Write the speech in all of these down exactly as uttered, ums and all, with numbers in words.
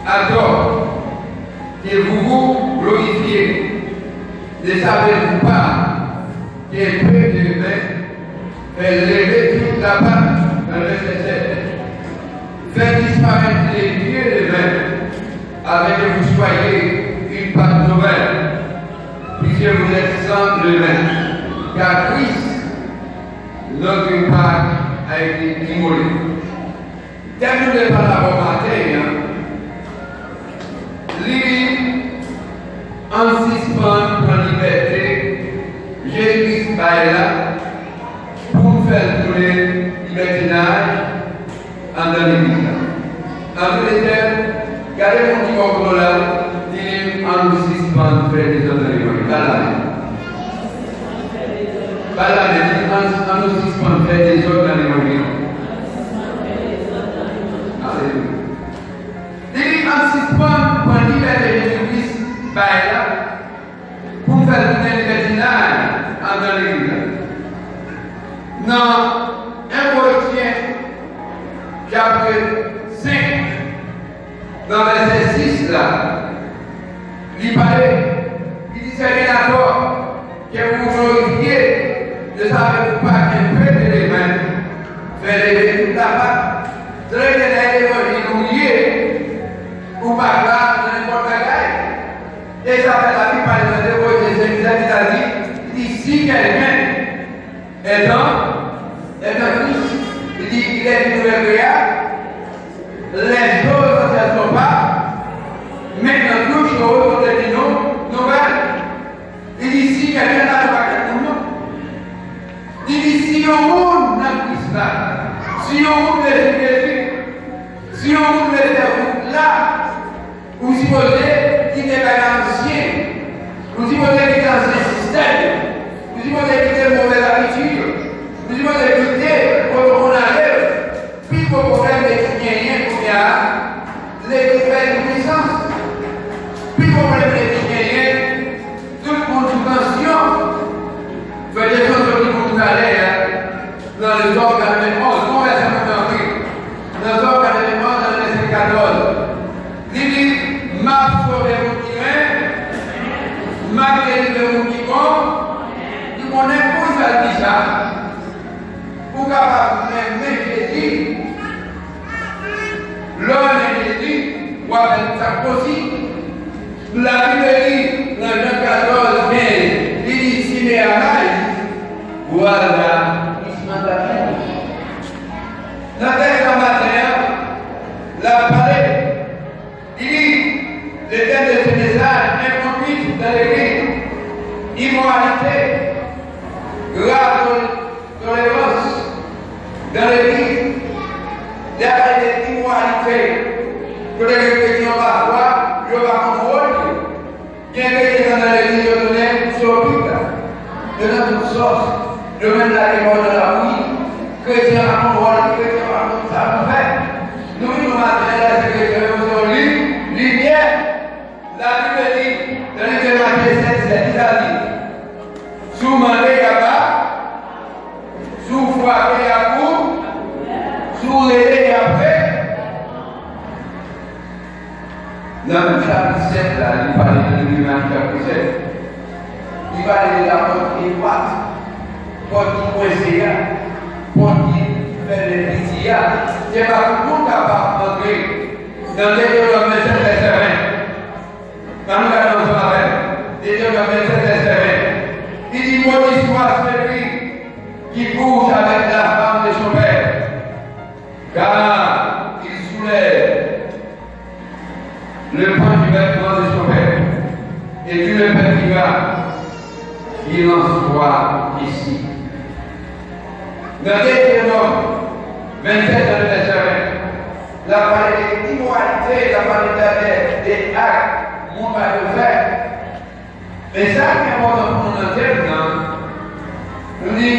Atò, ke vous vous glorifiez, ne savez-vous pas qu'un peu de levain fait lever toute la pâte? Dans le verset sept. Faites disparaître le vieux levain, afin que vous soyez une pâte nouvelle, puisque vous êtes sans levain, car Christ, notre Pâque, a été immolé. Tèm nou vle pale avè w maten an, li ann sispann pran libète Jezi Kris bay la pou n fè l tounen libètinaj anndan legliz la. An tou etèn, gade moun ki bò kote w la, di li, ann nou sispann fè dezòd nan levanjil. Ba l lamen. Ba l lamen, di, ann, ann nou sispann fè dezòd nan levanjil. Alelouya. Li di, ann sispann pran libète Jezi Kris bay la pou n fè l tounen libètinaj anndan legliz la. Nan en Korentyen, chapit senk, nan vèsè sis la, li pale, li di, c'est bien à tort que vous vous glorifiez, ne savez-vous pas qu'un peu de levain fait lever toute la pâte? Tande byen, nan levanjil ou ye, ou pa ka nan nenpòt bagay. E sa fè Labib pale nan de Korentyen senk, li di, li di, si quelqu'un est en, est en Christ, li di, il est une nouvelle créature. Les choses anciennes sont passées, maintenant toutes choses sont devenues nou-, nouvelles. Li di, si kèlken nan nou pa kèk moun non. Li di, si yon moun nan Kris la, si yon moun vle suiv Jezi, si yon moun vle fè wout la, ou sipoze kite bagay ansyen. Ou sipoze kite ansyen sistèm yo. Ou sipoze kite movèz abitid yo. Ou sipoze kite kote w konn ale yo. Pi gwo pwoblèm legliz genyen kounye a, legliz pèdi pwisans. Pi gwo pwoblèm legliz genyen, tout moun sou tansyon. Frè Jason sot li pou nou talè a, nan Lezòm katreven onz, gon vèsè mwen anpil. Lezòm katreven onz, nan vèsè katòz. Li di, m ap sove moun ki renmen, m ap delivre moun ki kon-, ki konnen poukisa l di sa. Pou w kapab renmen Jezi, lè w renmen Jezi, w ap fè tout sa k posib. Labib di nan Jan katòz kenz, li di, si me amáis, guardad mis mandamientos. Nan tèks sa maten an, l ap pale. Li di, le thème de ce message, inconduite dans l'église, immoralité, grave tolérance dans l'église. Lè a pale de imoralite, kote gen kretyen yo pafwa, yo pa konn wòl yo. Gen kretyen nan legliz yo tounen sou pit la. Yo nan tout sòs. Yo menm lage kò yo nan labouyi. Kretyen pa konn wòl li, kretyen pa konn sa pou fè. Nou vin nou maten an, lè se kretyen yo, se yon lim-, limyè. Labib di, nan liv de Matye sèt sèt, li sa di, si w mande, y ap ba, si w frape, y ap pou, si w rele, y ap re. Nan Mak chapit sèt la, li pale de Mak chapit sèt. Li pale de lapòt etwat, pòt ki kwense a, pòt ki fèmen piti a. Se pa tout moun kapab antre. Nan Detewonòm vennsèt vèsè ven. Ann nou gade ansanm avè m. Detewonòm vennsèt vèsè ven. Li di, maudit soit celui qui couche avec la femme de son père, car il soulève le pan du vêtement de son père, et tu le pètiras, qu'il en soit ainsi. Nan Detewonòm vennsèt, nan vèsè ven, l ap pale de imoralite, l ap pale de, de, de ak moun pa dwe fè. Men sa ki enpòtan pou nou nan tèm nan, nou di,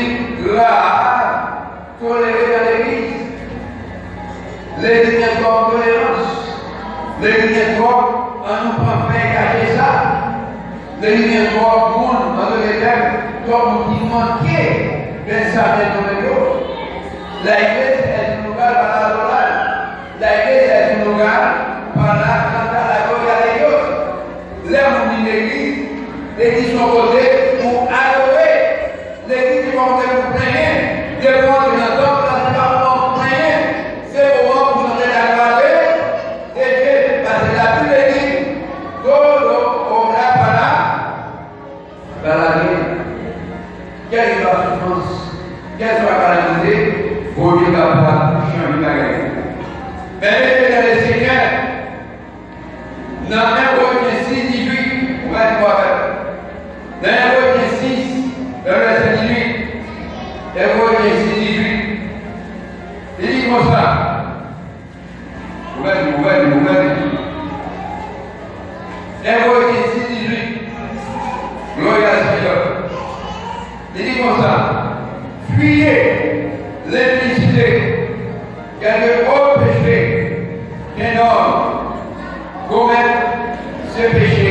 Rahab tolere nan legliz. Legliz gen twòp tolerans. Legliz gen twòp, ann nou pran fèy kache sa. Legliz gen twòp moun, antre tèm, twòp moun ki manke Benjamin nan men yo. La iglesia es un lugar para adorar. La iglesia es un lugar para Legliz se yon kote pou adore. Legliz se pa yon kote pou plenyen. Depi w antre nan tanp la, se pa moman pou plenyen. Se moman pou chante laglwa de, de Dye. Paske Labib di, todo obra para, para bien. Kèlkeswa soufrans, kèlkeswa kalamite, Bondye kapab chanje bagay. Byeneme nan Lesenyè, nan en Korentyen sis dizuit, ou mèt li avè m. Nan en Korentyen sis, nan vèsè dizuit, en Korentyen sis dizuit, li di konsa, ou mèt li, ou mèt li, ou mèt li. En Korentyen sis dizuit, glwa al Senyè. Li di konsa, fuyez l'impudicité, car le haut péché qu'un homme commette, ce péché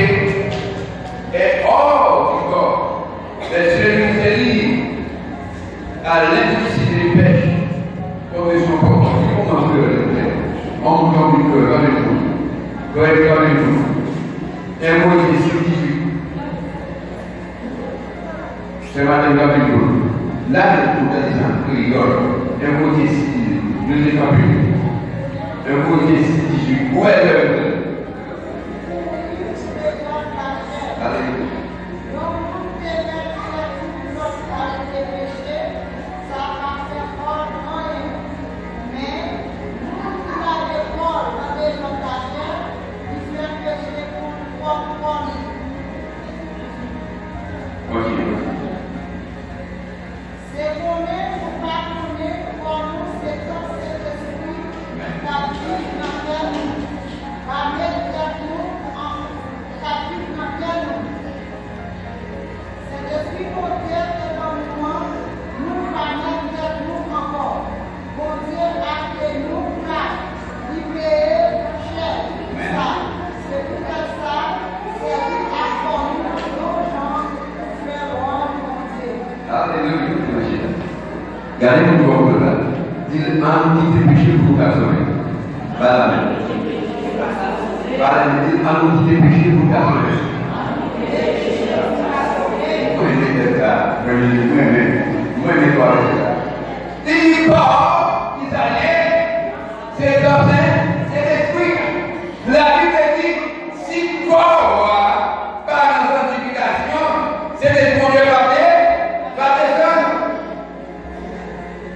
est hors du corps, mais celui qui se livre à l'impudicité pèche comme son corps. Ki moman kreyòl yo fè? An moun ki anpil kreyòl, gade nou. Gade, gade nou. En Korentyen sis dizuit. Se maten gade nou. La, nou tande sa an kreyòl. En Korentyen sis dizuit. Nou te kanpe. En Korentyen sis dizuit. Ou wè lè. Alelouya. Yon moun te mèt fè tout lòt kalite peche, sa pa fè kò l anyen. Men, moun ki lage kò l nan dezòd lachè, li fè peche kont pwòp kò li. Kontinye. Se konnen nou pa konnen kò nou se tanp Sentespri k ap viv nan kè nou. Pa met tèt nou an, k ap viv nan kè nou. Sentespri Bondye te ban nou an, nou pa mèt tèt nou ankò. Bondye achte nou kras, li peye chè pou sa. Se poutèt sa, sèvi ak kò nou yon jan pou fè lwanj Bondye. Alelouya. Gade moun bò kote w la. Di l, ann kite peche pou nou ka sove. Ba l la men. Ba l la men. Di l, ann kite peche pou nou ka sove. Mwen renmen tèks sa. Mwen renmen, mwen renmen. Mwen renmen pawòl sa. Li di kò ki sa l ye? Se tanp Sentespri a. Labib di, si kò a pa nan sanntifikasyon, Sentespri Bondye p ap de-, p ap desann.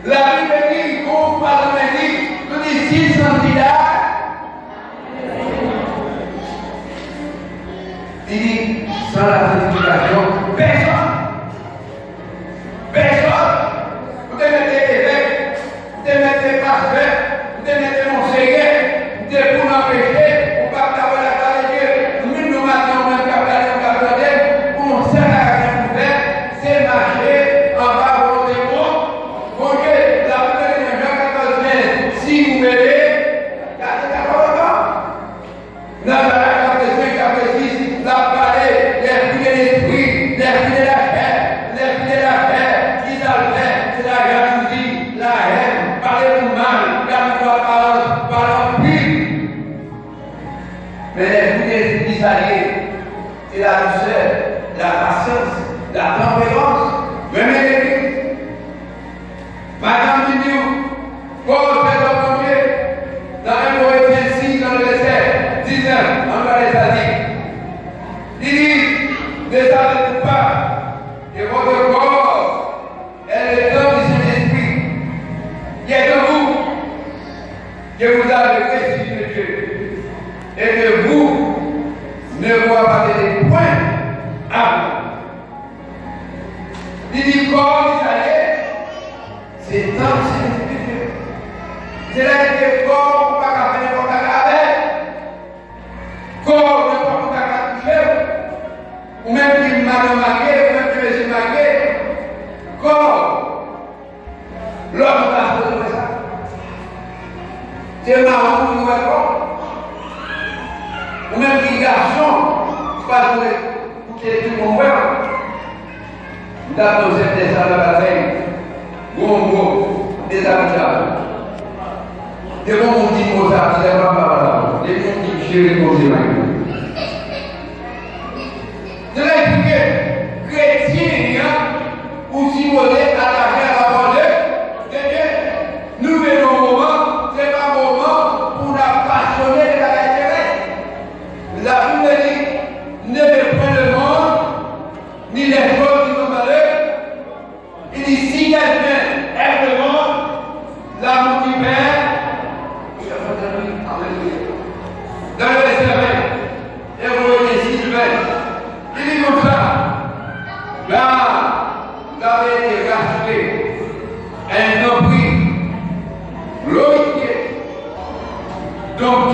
Labib di, yon fraz nan Bib, nou di, si l santi la, li di, san la santifikasyon, pèsonn, pèsonn, ou te mete evèk, ou te mete pastè, ou te mete monsenyè, ou te pou nan peche, ou p ap ka wè laglwa de Dye. Ou menm yon maten, ou menm k ap gade m, k ap tande m, yon sèl bagay pou fè, se mache anba volonte Bon-, Bondye. Labib di nan Jan katòz kenz, si ou vle, gade katòz ankò. Nan Galati chapit senk, chapit sis, l ap pale des fruits de l'esprit, des fruits de la chair, les fruits de la chair, ki sa l fè? Se lajouzi, lahèn, pale moun mal, gade yon aparans, pale anpil. Men les fruits de l'esprit, ki sa l ye? Se la dousè, la pasyans, la tanperans, renmen legliz. Madanm li di w, kò w se tanp Bondye. Nan en Korentyen sis, nan vèsè diznèf, ann gade sa l di. Li di, ne savez-vous pas que votre corps est le temple du Saint-Esprit qui est en vous, que vous avez reçu de Dieu, et que vous ne vous appartenez point à vous? Li di kò w ki sa l ye? Se tanp Sentespri Bondye. Se la ki fè kò w ou pa ka fè nenpòt bagay avè l. Kò w nenpòt moun pa ka touche l. Ou menm ki madanm marye, ou menm ki mesye marye. Kò w. Lòm pa sipoze wè sa. Se mari w ki dwe wè kò w. Ou menm ki gason, ou pa dwe koute tout moun wè w. M t ap nan sèten sa nan batay. Gon mo. Dezabitye avè m. Depi yon moun di m mo sa, m di lè m ap pale avè w. Depi yon moun di m cheri, m poze may mwen. Te ka esplike,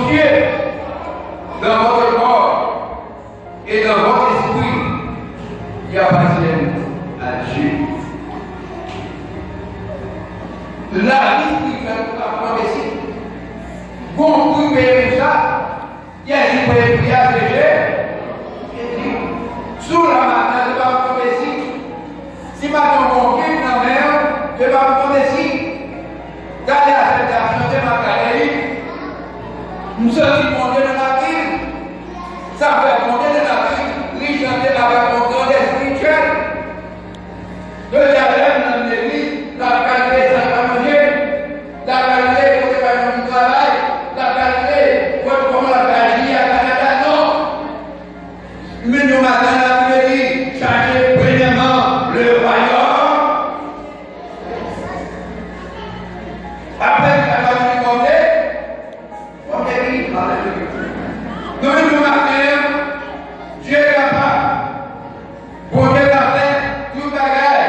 Dieu dans votre corps et dans votre esprit qui appartiennent à Dieu. Lavi espirityèl nou pa pran mesi. Gon pri peye pou sa. Kiyès ki peye pri a? Se Jezi. Si w la maten, se pa pou tonbe si. Si maten w gon gig nan men w, se pa pou tonbe si. Gade a sèt la chante, m ap gade li. M santi Bondye nan lavi l. Sa fè Bondye nan lavi l, li chante avèk yon grandè espirityèl. Jodi a, lè m nan legliz, l ap kalkile sa l pa manje, l ap kalkile kote pa yon moun travay, l ap kalkile wè kòman l ap fè aji a Kanada. Non! M vin yon maten, la Bib di, cherchez premièrement le royaume. Apre, sa va vin kòmde. Ok, wi, alelouya. Nou vin yon maten, Dye kapab. Bondye ka fè tout bagay.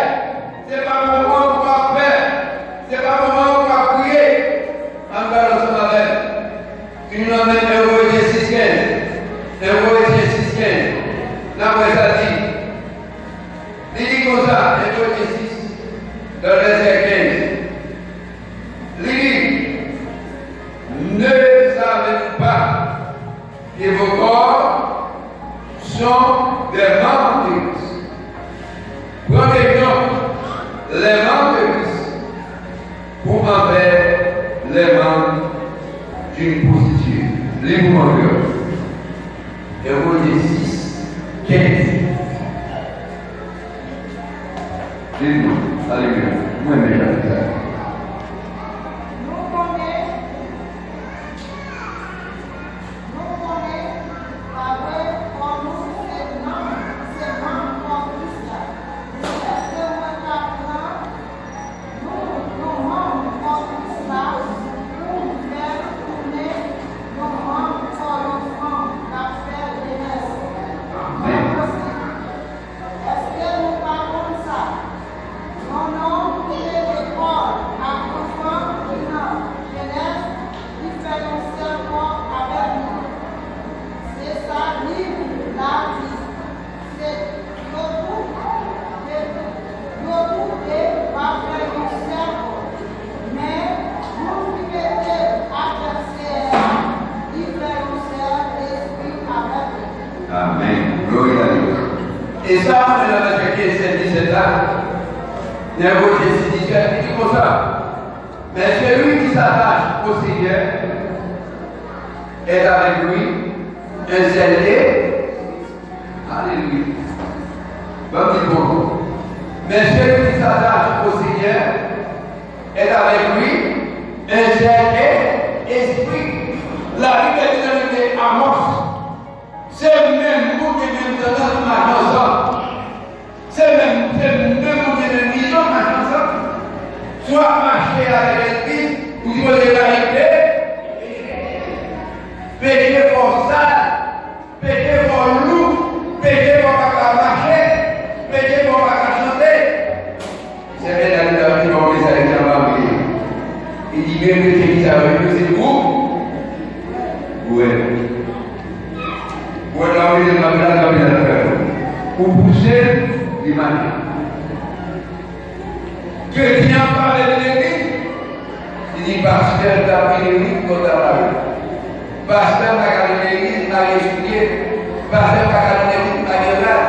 Se pa moman ou ap fè. Se pa moman ou ap priye. Ann gade ansanm avè m. Vin nan men Ebre sis kenz. Ebre sis kenz. N ap wè sa l di. Li di konsa, Ebre sis, nan vèsè kenz. Li di, ne savez-vous pas que vos corps sont des membres de Christ? Prenez donc les membres de Christ pour en faire les membres d'une prostituée. Li pou mwen kreyòl. Ebre sis, kenz. Li di, alelouya. Mwen renmen chapit sa. Nou konnen, nou konnen, pa vre, kò nou se nanm, se manm kò Kris la. Èske mwen ka pran yon, yon manm kò Kris la pou m fè l tounen yon manm kò yon fanm k ap fè jenès? Amèn. Èske nou pa konn sa? Yon nonm ki mete kò l ak yon fanm ki nan jenès, li fè yon sèl kò avèk li. Se sa Bib la di. Se yo tou, yo tou de va fè yon sèl kò. Men, moun ki mete l avèk Seyè a, li fè yon sèl lespri avèk li. Amèn. Glori a Dye. E sa nou jwenn nan vèsè kenz, sèz, disèt la, nan Ebre sis, disèt, li di konsa, mais celui qui s'attache au Seigneur est avec lui un seul et Alelouya. Ban m di l bon. Mais celui qui s'attache au Seigneur est avec lui un seul et esprit. Labib di nan liv Amòs, se menm moun ki gen menm tandans mache ansanm. Se menm, se menm moun ki gen menm vizyon mache ansanm. Si w ap mache avèk Lespri, ou sipoze rayi peche. Peche fè w sal. Peche fè w lou, peche fè w pa ka mache, peche fè w pa ka chante. Sèmèn nan li t ap di yon mesaj ki anba mwen. Li di, men kretyen ki sa yo, yo se gou. Bwè. Bwè nan mete nan pila nan pila nan fè. Ou pouse, li mache. Kretyen an pa vle vin legliz. Li di, pastè, l ta vin legliz, kò ta pale. Pastè pa ka vin legliz, pa gen soulye. Pastè pa ka vin legliz, pa gen rad.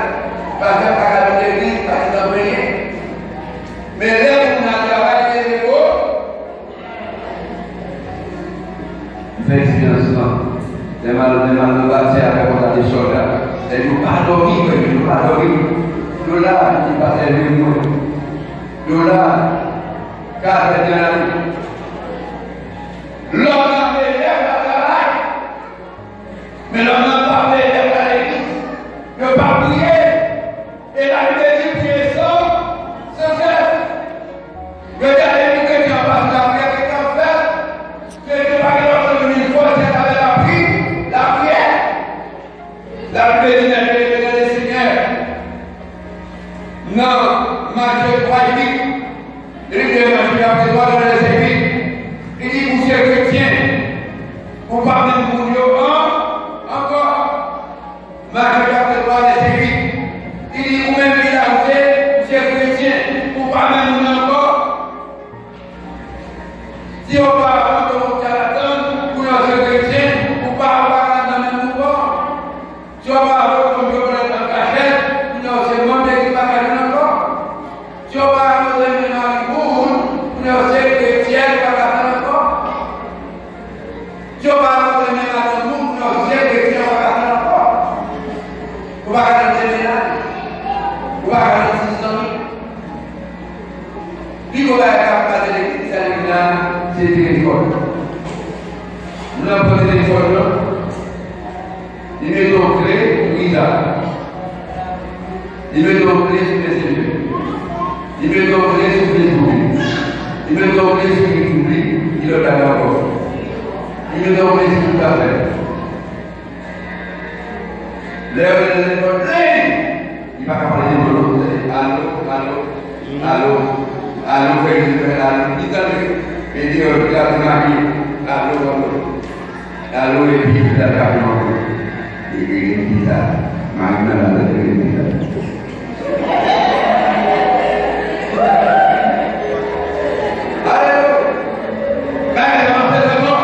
Pastè pa ka vin legliz, pa gen tan penyen. Men lè moun nan travay, li leve wo. M fè eksperyans lan. Lè m al, lè m al nan batè avèk yon ta de sòlda. Lè yo pa dòmi, frè, yo pa dòmi. Yo la, yo di, pastè, vin mwen. Yo la, katè nan lari. Lòm nan veye lè pa travay. Men lòm nan pa veye lè pa legliz. Yo pa priye. E Labib di priye san, san sès. Yo di a depi kretyen an pa sou lapriyè, kretyen an fèb. Kretyen pa gen lòt moun vin fò, se atravè lapri, lapriyè. Labib di nan Levanjil Senyè, nan Matye twa uit, li di Matye chapit twa nan vèsè uit, li di, ou se kretyen, ou pa vle Si yo pa vote w kòm yon charlatan, kounye a w se kretyen, ou pa, ou pa ka nan menm mouvman. Si yo pa vote w kòm Jovenel an kachèt, kounye a w se manm legliz pa ka jwenn ankò. Si yo pa vote w renmen mari moun, kounye a w se kretyen, ou pa ka fè l ankò. Si yo pa vote w renmen madanm moun, kounye a w se kretyen, ou pa ka fè l ankò. Ou pa ka nan de mennaj. Ou pa ka nan sis zanmi. Pi gwo bagay k ap kraze legliz, sa legliz la, se telefòn. Moun nan pran telefòn nan, li mete yon kle sou Twitter. Li mete yon kle sou Messenger. Li mete yon kle sou Facebook li. Li mete yon kle sou YouTube li, ki lòt bagay ankò. Li mete yon kle sou tout afè. Lè yo rele telefòn, hey! Li pa ka pale telefòn non, li tande alo, alo, alo, alo, fè li fè alo, li tande. Men deyò, li la te make, alo, alo, alo, epi li la te ap mande. Li rele pita. Mari nan la tèt, li rele pita. Alo! Bagay sa ap fè sa non.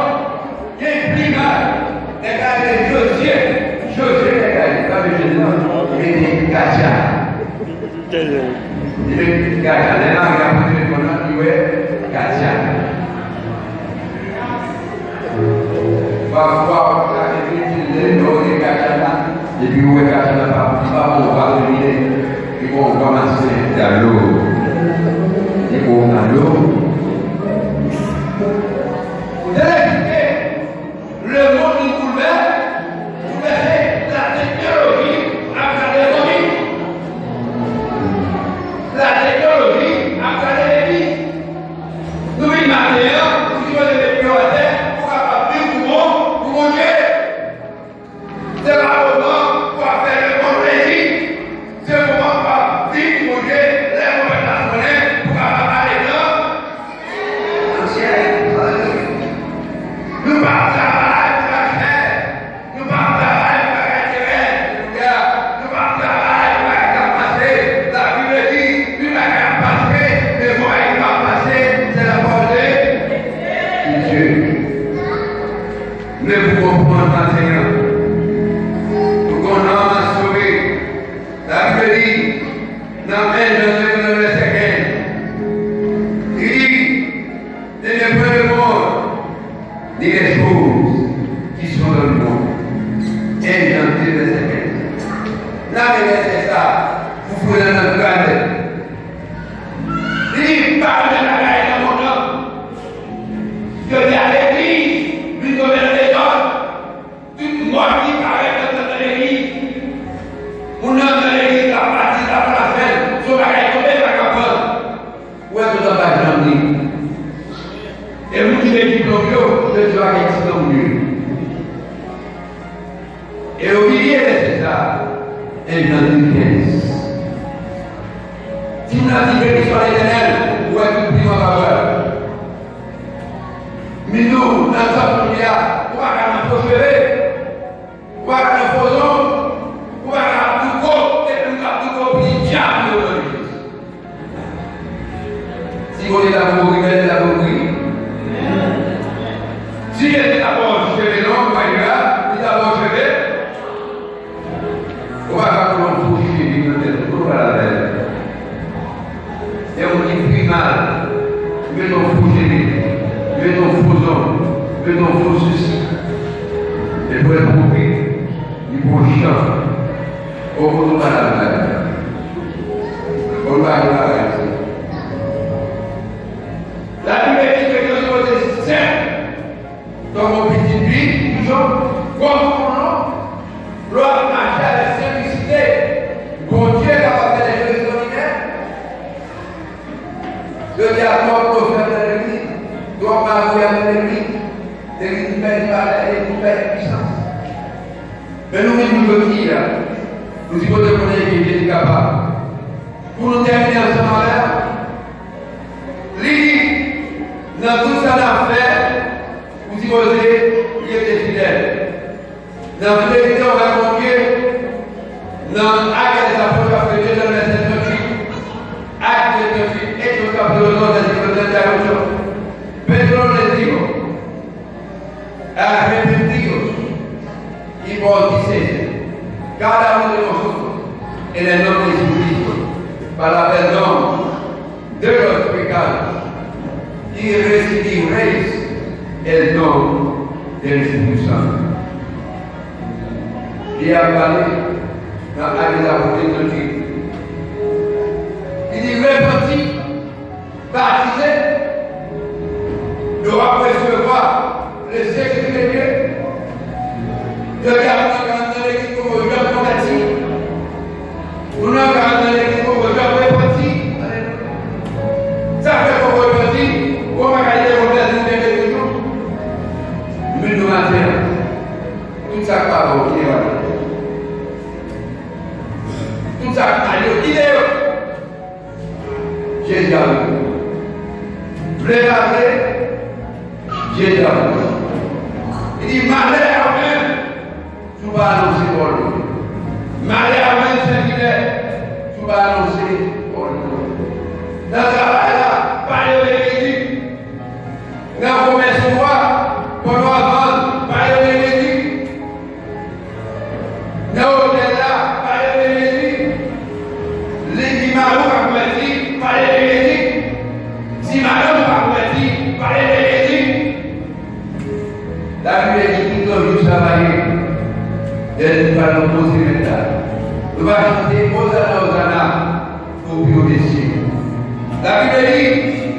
Gen pli mal. Nèg la rele Jozye. Jozye nèg la ye. Sa vle di non. Li mete Katya. Li mete Katya. Lè mari a pran telefòn nan, li wè Katya. Pafwa, ou ka evite lè yo rele Katya la, epi ou wè Katya la pa, li pa bon vwa feminen, li bon vwa maskilen. Alo. Li bon alo. Tande, kite. Lemonn li boulvè-, boulvèse. Lateknoloji ap kraze fanmi. Lateknoloji ap kraze legliz. Nou vin maten an, nou sipoze met pye w atè pou w kapab viv pou bon, pou Bondye. Se pa moman pou w ap fè lemonn plezi. Se moman pou w ap viv pou Bondye, lè pwofèt la konnen pou w kapab ale nan, nan syèl. Alelouya. Nou pa ap travay pou lachè. Nou pa ap travay pou bagay terèn. Alelouya. Nou pa ap travay pou bagay k ap pase. Labib di, tout bagay ap pase, men yon bagay ki p ap pase, se lapawòl de Dye. Men pou konprann maten an, pou konn ann sove, Labib di, nan en Jan de, nan vèsè kenz, li di, Ne me prenez point, ni les choses qui sont dans le monde. En Jan de, vèsè kenz. N a men vèsè sa pou foure nan nan kraze. Li pa renmen bagay nan mond lan. Yo di a legliz vin tonbe nan dezòd. Tout mòd ki parèt nan, nan, nan legliz. Moun nan nan legliz la pati, la pa la fè l. Se yon bagay tonbe, pa ka pran. Ou wè tout anba janm li. E moun ki gen diplòm yo, yo di yo pa gen diplòm yo. E yo bliye vèsè sa, en Jan de kenz. Si moun nan di, Beni swa Letènèl, ou wè tout plim anba bra l. Minou, nan zòn kounye a, ou pa ka nan fo cheve. Ou pa ka nan fo zong, ou pa ka ap douko, epi ou ka ap douko pou di dyab yo nan legliz. Si Bondye ta pou rebèl, li ta pou ri. Si Jezi ta pou cheve long, mwen la, li ta pou cheve. Ou pa ka pran yon fo cheve nan tèt ou, ou pa la bèl. E yon moun ki pi mal, mete yon fo cheve, mete yon fo zong, mete yon fo sisi. E pou l pwofit, li pran chan. Ou konn ou pa la bèl. Ou pa la bèl. Labib di ke nou sipoze senp. Tankou pitit li, toujou, kòm ou non, lè w ap mache avèk senplisite, Bondye kapab fè dè cho ekstraòdinè. Yo di a twòp pwofèt nan legliz, twòp magouyè nan legliz, legliz pèdi valè, legliz pèdi pisans. Men nou menm nou jodi a, nou sipoze konnen ke Jezi kapab. Pou nou tèmine ansanm avè l, li di, nan tout sa n ap fè, ou sipoze rete fidèl. Nan fidelite anvè Bondye, nan Actes des Apôtres, chapit de, nan vèsè tranntuit, Actes de tranntuit, Hechos capítulo dos, versículo treinta y ocho. Pedro les Arrepentidos y bautizaos cada uno de vosotros en el nombre de Jesucristo para perdón de los pecados y recibiréis el don del Espíritu Santo. Li ap pale nan Apokalipsi. Li di, repanti, batize, nou ap resevwa le Sentespri de Dye. Jodi a, moun nan ka antre nan legliz, poko janm konvèti. Moun nan ka antre nan legliz, poko janm repanti. Sa fè poko repanti, ou pa ka leve konvèti, ou gen de toujou. Men nou maten an, tout sa k pa bon, kite yo ale. Tout sa k mal yo, kite yo. Jezi ap vini. Vle pa vle, Jezi ap vini. Li di, malè a ou menm, si w pa anonse pawòl mwen. Malè a ou menm, sèvitè, si w pa anonse pawòl mwen. Nan travay la, pale de Jezi. Nan komès ou a, pandan w ap vann, pale de Jezi. Nan otèl la, pale de Jezi. Li di mari w pa konvèti, pale de Jezi. Si madanm ou pa konvèti, pale de Jezi. Labib di tout tan jou sa va ye, lè nou pral nan koze mèt la, nou va chante Ozana, Ozana, o pi wo de syèl. Labib di,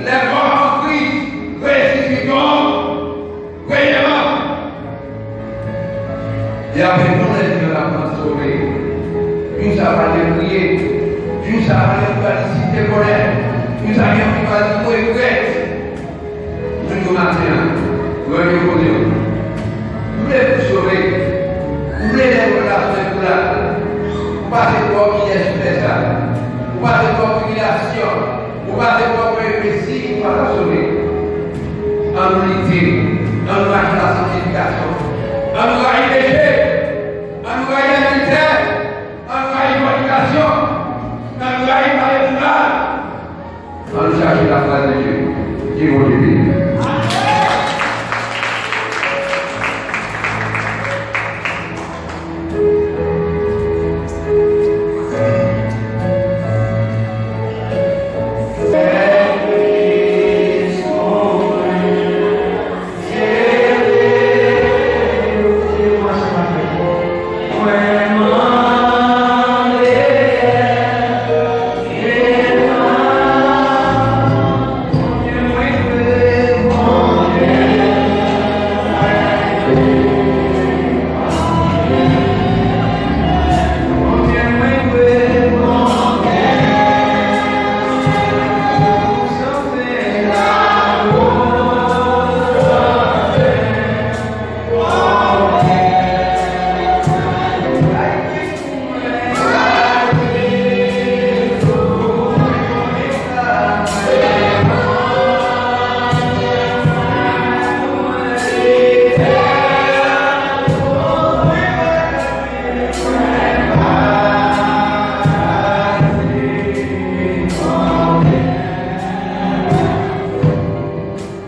les morts en Christ ressusciteront premièrement. E apre, nou lè nou ap transfòme. Jou sa pa gen kriye. Jou sa pa gen pral site kòlè. Jou sa gen pral di regrèt. Moun yo maten an, mwen yo kote yo. Ou vle pou sove. Ou vle lè relasyon pou la. Ou pase twòp milè sou tè sa. Ou pase twòp tribilasyon. Ou pase twòp peripesi, ou pa t ap sove. Ann nou lite. Ann nou mache nan sanktifikasyon. Ann nou rayi peche. Ann nou rayi adiltè. Ann nou rayi fònikasyon. Ann nou rayi pale pou mal. Ann nou chache lafwa de Dye. Ke Bondye beni nou.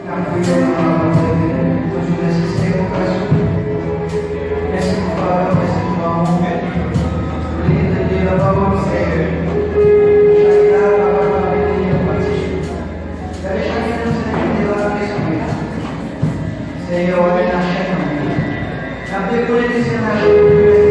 N ap priye nan non a Bondye. Bondye, mèsi, Seyè, pou gras ou. Mèsi pou favè w, mèsi pou lanmou w. Ou leve de pye nan pawòl ou, Seyè. Chak la, papa, nou ap benediksyon. Gade chak nan sèvitè la, Seyè, w ap vin nan chèn nan men. N ap dekonekte, Seyè, nan chèn nan men.